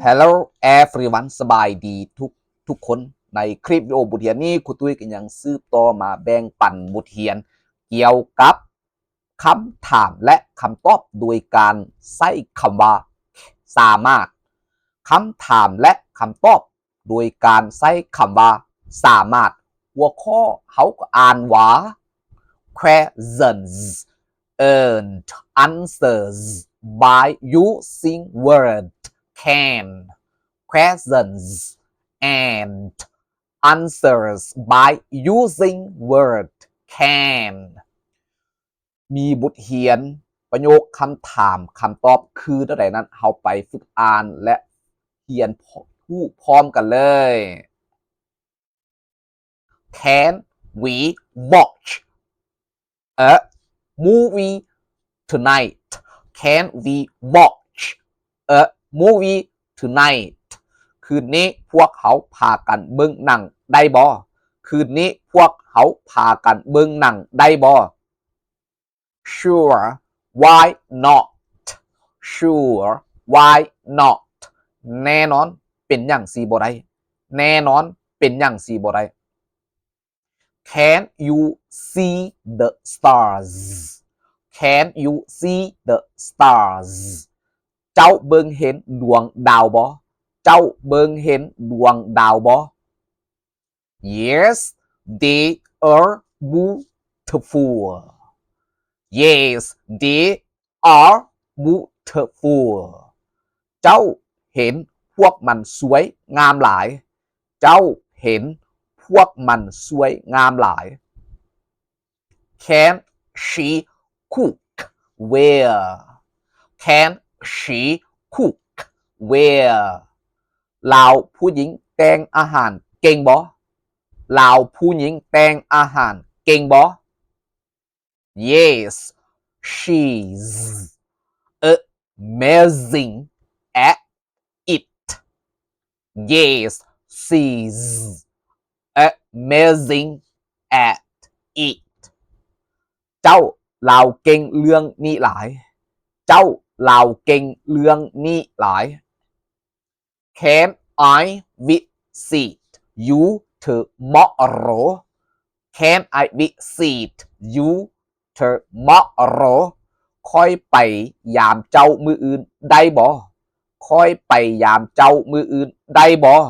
Hello everyone ສະບາຍດີທຸກທຸກຄົນ. ໃນຄລິບວິດີໂອບົດຮຽນນີ້ ຄູຕຸ້ຍກໍຍັງສືບຕໍ່ມາແບ່ງປັນບົດຮຽນກ່ຽວກັບຄຳຖາມ ແລະ ຄຳຕອບໂດຍການໃຊ້ຄຳວ່າ ສາມາດ. ຄຳຖາມ ແລະ ຄຳຕອບໂດຍການໃຊ້ຄຳວ່າ ສາມາດ. ຫົວຂໍ້ເຮົາກໍອ່ານວ່າ questions and answers by using word can. Questions and answers by using word can. ມີບົດຮຽນປະໂຫຍກຄຳຖາມຄຳຕອບຄືແນວໃດນັ້ນ ເຮົາໄປຝຶກອ່ານ ແລະ ຮຽນຮູ້ພ້ອມກັນເລີຍ. Can we watch a movie tonight? Can we watch a movie tonight? ຄືນນີ້ພວກເຮົາພາກັນເບິ່ງໜັງໄດ້ບໍ່? ຄືນນີ້ພວກເຮົາພາກັນເບິ່ງໜັງໄດ້ບໍ່? Sure, why not? Sure, why not? ແນ່ນອນ, ເປັນຫຍັງຊິບໍ່ໄດ້? ແນ່ນອນ, ເປັນຫຍັງຊິບໍ່ໄດ້? Can you see the stars? Can you see the stars? ເຈົ້າເບິ່ງເຫັນດວງດາວບໍ່? ເຈົ້າເບິ່ງເຫັນດວງດາວບໍ່? Yes, they are beautiful. Yes, they are beautiful. ເຈົ້າເຫັນພວກມັນສວຍງາມຫຼາຍ. ເຈົ້າເຫັນພວກມັນສວຍງາມຫຼາຍ. Can she cook well? Can she cook well? ລາວຜູ້ຍິງແຕ່ງອາຫານເກັ່ງບໍ່? ລາວຜູ້ຍິງແຕ່ງອາຫານເກັ່ງບໍ່? Yes, she's amazing at it. Yes, she's amazing at it. ເຈົ້າ ລາວເກັ່ງເລື່ອງນີ້ຫຼາຍ. ເຈົ້າ ລາວເກັ່ງເລື່ອງນີ້ຫຼາຍ. Can I visit you tomorrow? Can I visit you tomorrow? ຂ້ອຍໄປຢາມເຈົ້າມື້ອື່ນໄດ້ບໍ່? ຂ້ອຍໄປຢາມເຈົ້າມື້ອື່ນໄດ້ບໍ່?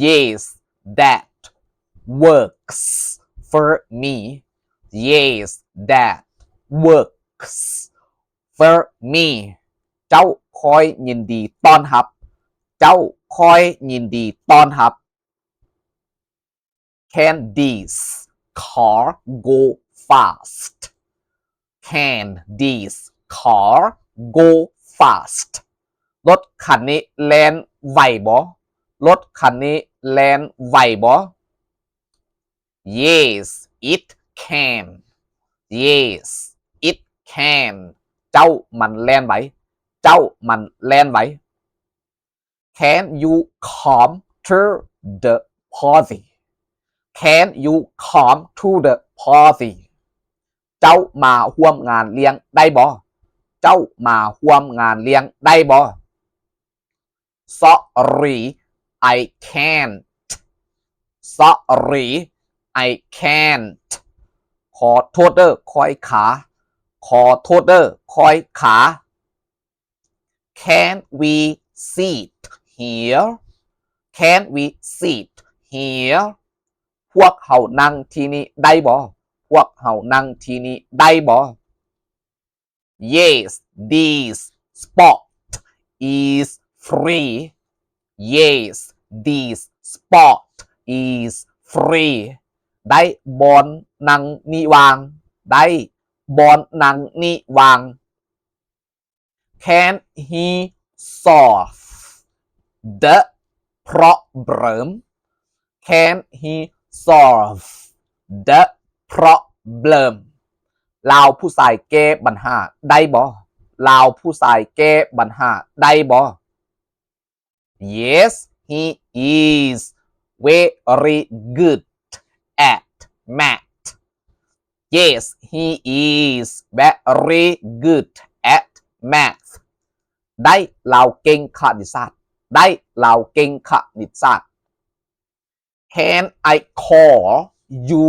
Yes, that works for me. Yes, that works for me. ເຈົ້າ ຂ້ອຍຍິນດີຕ້ອນຮັບ. ເຈົ້າ ຂ້ອຍຍິນດີຕ້ອນຮັບ. Can this car go fast? Can this car go fast? ລົດຄັນນີ້ແລ່ນໄວບໍ່? ລົດຄັນນີ້ແລ່ນໄວບໍ່? Yes, it can. Yes, it can. ເຈົ້າ ມັນແລ່ນໄວ. ເຈົ້າ ມັນແລ່ນໄວ. Can you come to the party? Can you come to the party? ເຈົ້າມາຮ່ວມງານລ້ຽງໄດ້ບໍ່? ເຈົ້າມາຮ່ວມງານລ້ຽງໄດ້ບໍ່? Sorry, I can't. Sorry, I can't. ຂໍໂທດເດີ້ ຂ້ອຍຄາ. ຂໍໂທດເດີ້ ຂ້ອຍຄາ. Can we sit here? Can we sit here? ພວກເຮົານັ່ງທີ່ນີ້ໄດ້ບໍ່? ພວກເຮົານັ່ງທີ່ນີ້ໄດ້ບໍ່? Yes, this spot is free. Yes, this spot is free. ໄດ້ ບ່ອນນັ່ງນີ້ວ່າງ. ໄດ້ ບ່ອນນັ່ງນີ້ວ່າງ. Can he solve the problem? Can he solve the problem? ລາວຜູ້ຊາຍແກ້ບັນຫາໄດ້ບໍ່? ລາວຜູ້ຊາຍແກ້ບັນຫາໄດ້ບໍ່? Yes, he is very good at math. Yes, he is very good at math. ໄດ້ ລາວເກັ່ງຄະນິດສາດ. ໄດ້ ລາວເກັ່ງຄະນິດສາດ. Can I call you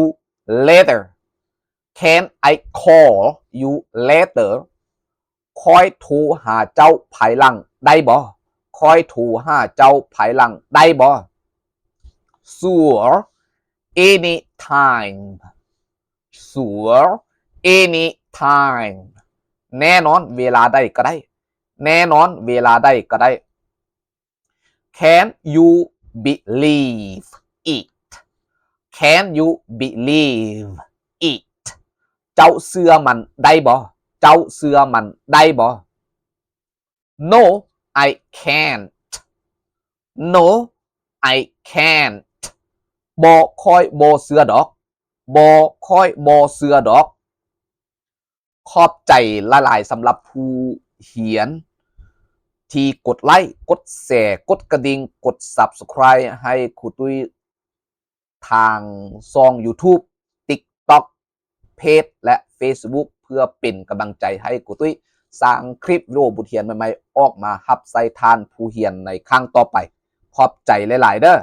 later? Can I call you later? ຂ້ອຍໂທຫາເຈົ້າພາຍຫຼັງໄດ້ບໍ່? ຂ້ອຍໂທຫາເຈົ້າພາຍຫຼັງໄດ້ບໍ່? Sure, anytime. Sure, anytime. ແນ່ນອນ ເວລາໃດກໍໄດ້. ແນ່ນອນ ເວລາໃດກໍໄດ້. Can you believe it? Can you believe it? ເຈົ້າເຊື່ອມັນໄດ້ບໍ່? ເຈົ້າເຊື່ອມັນໄດ້ບໍ່? No, I can't. No, I can't. ບໍ່ ຂ້ອຍບໍ່ເຊື່ອດອກ. ບໍ່ ຂ້ອຍບໍ່ເຊື່ອດອກ. ຂອບໃຈຫຼາຍໆສຳລັບຜູ້ຮຽນທີ່ກົດໄລ, ກົດແຊ, ກົດກະດິ່ງ, ກົດ Subscribe ໃຫ້ຄູຕຸ້ຍທາງຊ່ອງ YouTube, TikTok, ເພຈ ແລະ Facebook ເພື່ອເປັນກຳລັງໃຈໃຫ້ຄູຕຸ້ຍສ້າງຄລິບວິດີໂອບົດຮຽນໃໝ່ໆອອກມາຮັບໃຊ້ທ່ານຜູ້ຮຽນໃນຄັ້ງຕໍ່ໄປ. ຂອບໃຈຫຼາຍໆເດີ້.